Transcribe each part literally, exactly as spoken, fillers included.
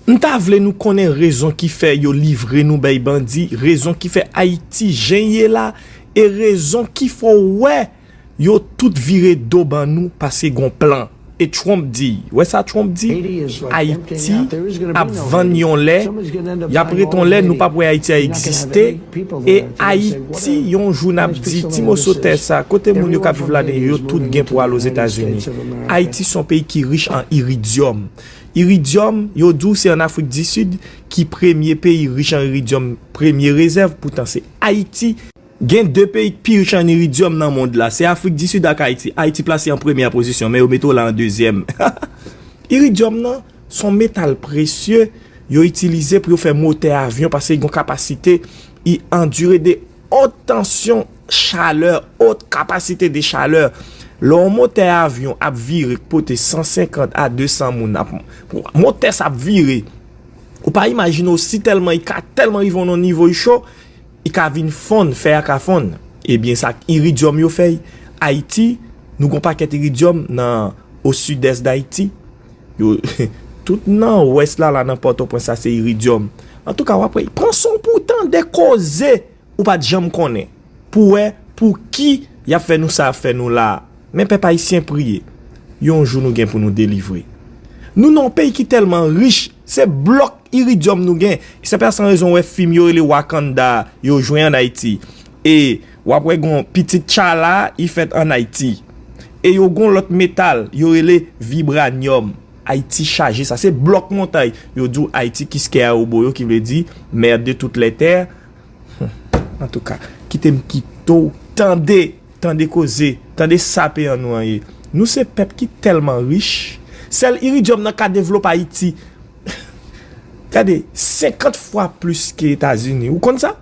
M ta vle nou konnen rezon ki fè yo livre nou bay bandi, rezon ki fè Ayiti jan l ye la, e rezon ki fè w wè yo tout vire do ban nou paske gon plan. E Trump di, wè sa Trump di? Ayiti ap vann yon lè, y ap ret yon lè, nou p ap wè Ayiti a egziste, e Ayiti, yon jou n ap di, ti moso tè sa, kote moun yo k ap viv ladan yo, yo tout gen pou al Ozetazini. Ayiti se yon peyi ki rich an iridyòm. Iridyòm, yo di w se an Afrik di Sid ki premye peyi rich an iridyòm, premye rezèv, poutan se Ayiti. Gen de peyi k pi rich an iridyòm nan mond la, se Afrik di Sid ak Ayiti. Ayiti plase an premyè pozisyon, men yo mete w la an dezyèm. Iridyòm nan, se yon metal presye yo itilize pou yo fè motè avyon, paske li gen yon kapasite, li andire de haute tension chaleur, haute capacité de chaleur. Lè yon motè avyon ap vire, k pote san senkant a de san moun, ap, motè sa ap vire. Ou pa imajine w si tèlman li ka tèlman rive nan yon nivo li cho, li ka vin fonn, fè a ka fonn. Ebyen, sa k iridyòm yo fè. Ayiti, nou gon pakèt iridyòm nan, o sidès d Ayiti. Yo, tout nan wès la, la nan Pòtoprens, sa se iridyòm. Antouka, w ap wè, pran son pou w tande koze ou pa t janm konnen. Pou w wè pou ki y ap fè nou sa y ap fè nou la a. Men pèp ayisyen priye. Yon jou nou gen pou nou delivre. Nou nan yon peyi ki tèlman rich, se blòk iridyòm nou gen. Se pa san rezon w wè fim yo rele Wakanda a, yo jwe ann Ayiti. E w ap wè gon pitit T'Challa, li fèt ann Ayiti. E yo gon lòt metal, yo rele vibranyòm. Ayiti chaje sa. Se blòk montay. Yo di w Ayiti Kiskeya Oboyo, ki vle di mère de toutes les terres. Antouka, kite m kite w tande, tande koze, tande sa peyi an nou an ye. Nou se pèp ki tèlman rich, sèl iridyòm nan ka devlope Ayiti. Gade, senkant fwa plis ke Etazini. Ou konn sa?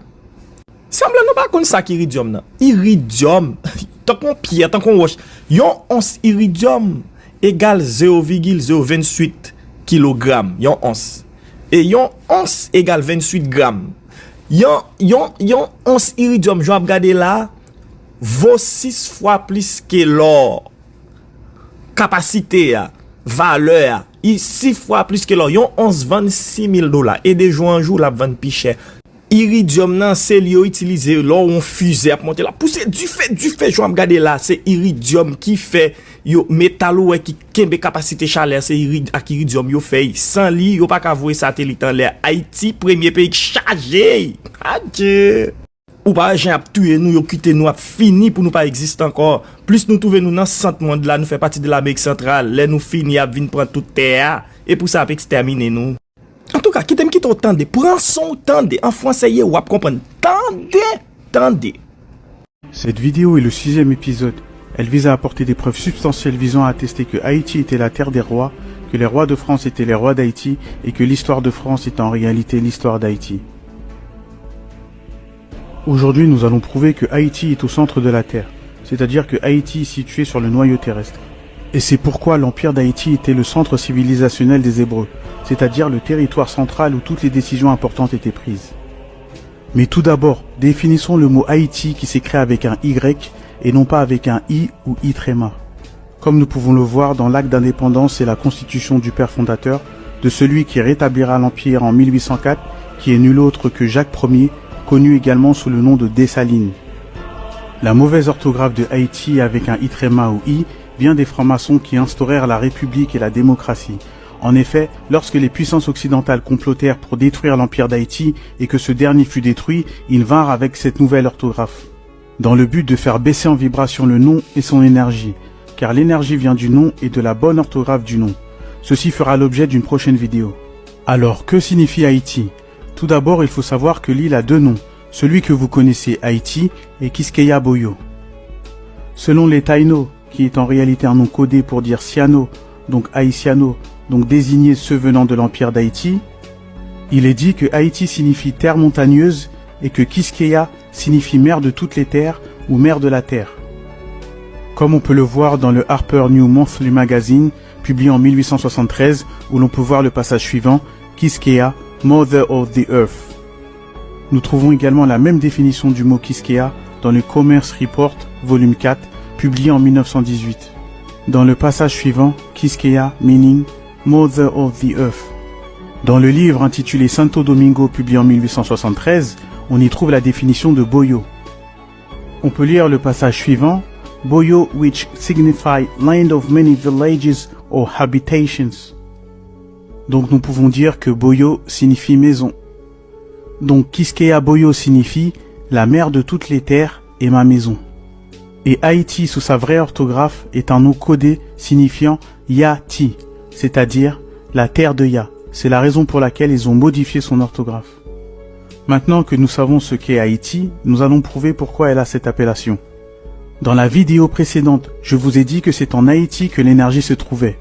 Sanble nou pa konn sa k iridyòm nan. Iridyòm, tankou yon pyè, tankou yon wòch. Yon ons iridyòm egal zewo vigil zewo venntuit kilogram, yon ons. E yon ons egal venntuit gram. Yon, yon, yon ons iridyòm, jan w ap gade la, vo sis fwa plis ke lò. Kapasite a, valè a, i sis fwa plis ke lò. Yon ons vann sis mil dola. E de jou an jou, l ap vann pi chè. Iridyòm nan, se li yo itilize lè w yon fize ap monte, l ap pouse dife, dife, jan w ap gade la, se iridyòm ki fè yo, metal ou wè ki kenbe kapasite chalè, se iri-, ak iridyòm yo fè l. San li, yo pa ka voye satelit anlè. Ayiti, premye peyi k chaje. Adye! Ou pa wè jan y ap touye nou, yo kite nou ap fini pou nou pa egziste ankò. Plis nou twouve nou nan sant mond la, nou fè pati de Lamerik Santral. Lè nou fini, y ap vin pran tout tè a. E pou sa, y ap ekstèmine nou. Antouka, kite m kite w tande. Pran son w tande. An fransè ye, w ap konprann. Tande! Tande! Cette vidéo est le sixième épisode. Elle vise à apporter des preuves substantielles visant à attester que Haïti était la terre des rois, que les rois de France étaient les rois d'Haïti et que l'histoire de France est en réalité l'histoire d'Haïti. Aujourd'hui, nous allons prouver que Haïti est au centre de la Terre, c'est-à-dire que Haïti est situé sur le noyau terrestre. Et c'est pourquoi l'Empire d'Haïti était le centre civilisationnel des Hébreux, c'est-à-dire le territoire central où toutes les décisions importantes étaient prises. Mais tout d'abord, définissons le mot Haïti qui s'écrit avec un Y et non pas avec un I ou I tréma. Comme nous pouvons le voir dans l'acte d'indépendance et la constitution du père fondateur, de celui qui rétablira l'Empire en mille huit cent quatre, qui est nul autre que Jacques premier, connu également sous le nom de Dessalines. La mauvaise orthographe de Haïti avec un I tréma ou I vient des francs-maçons qui instaurèrent la République et la démocratie. En effet, lorsque les puissances occidentales complotèrent pour détruire l'Empire d'Haïti et que ce dernier fut détruit, ils vinrent avec cette nouvelle orthographe, dans le but de faire baisser en vibration le nom et son énergie, car l'énergie vient du nom et de la bonne orthographe du nom. Ceci fera l'objet d'une prochaine vidéo. Alors, que signifie Haïti ? Tout d'abord, il faut savoir que l'île a deux noms, celui que vous connaissez, Haïti, et Quisqueya Boyo. Selon les Taïno, qui est en réalité un nom codé pour dire Siano, donc Haitiano, donc désigner ceux venant de l'Empire d'Haïti, il est dit que Haïti signifie terre montagneuse et que Quisqueya signifie mère de toutes les terres ou mère de la terre. Comme on peut le voir dans le Harper New Monthly Magazine, publié en mille huit cent soixante-treize, où l'on peut voir le passage suivant, Quisqueya, Mother of the Earth. Nous trouvons également la même définition du mot Quisqueya dans le Commerce Report, volume quatre, publié en mille neuf cent dix-huit. Dans le passage suivant, Quisqueya, meaning Mother of the Earth. Dans le livre intitulé Santo Domingo, publié en mille huit cent soixante-treize, on y trouve la définition de Boyo. On peut lire le passage suivant, Boyo, which signify land of many villages or habitations. Donc nous pouvons dire que Boyo signifie maison. Donc Quisqueya Boyo signifie la mer de toutes les terres et ma maison. Et Haïti, sous sa vraie orthographe, est un nom codé signifiant Yati, c'est-à-dire la terre de Ya. C'est la raison pour laquelle ils ont modifié son orthographe. Maintenant que nous savons ce qu'est Haïti, nous allons prouver pourquoi elle a cette appellation. Dans la vidéo précédente, je vous ai dit que c'est en Haïti que l'énergie se trouvait.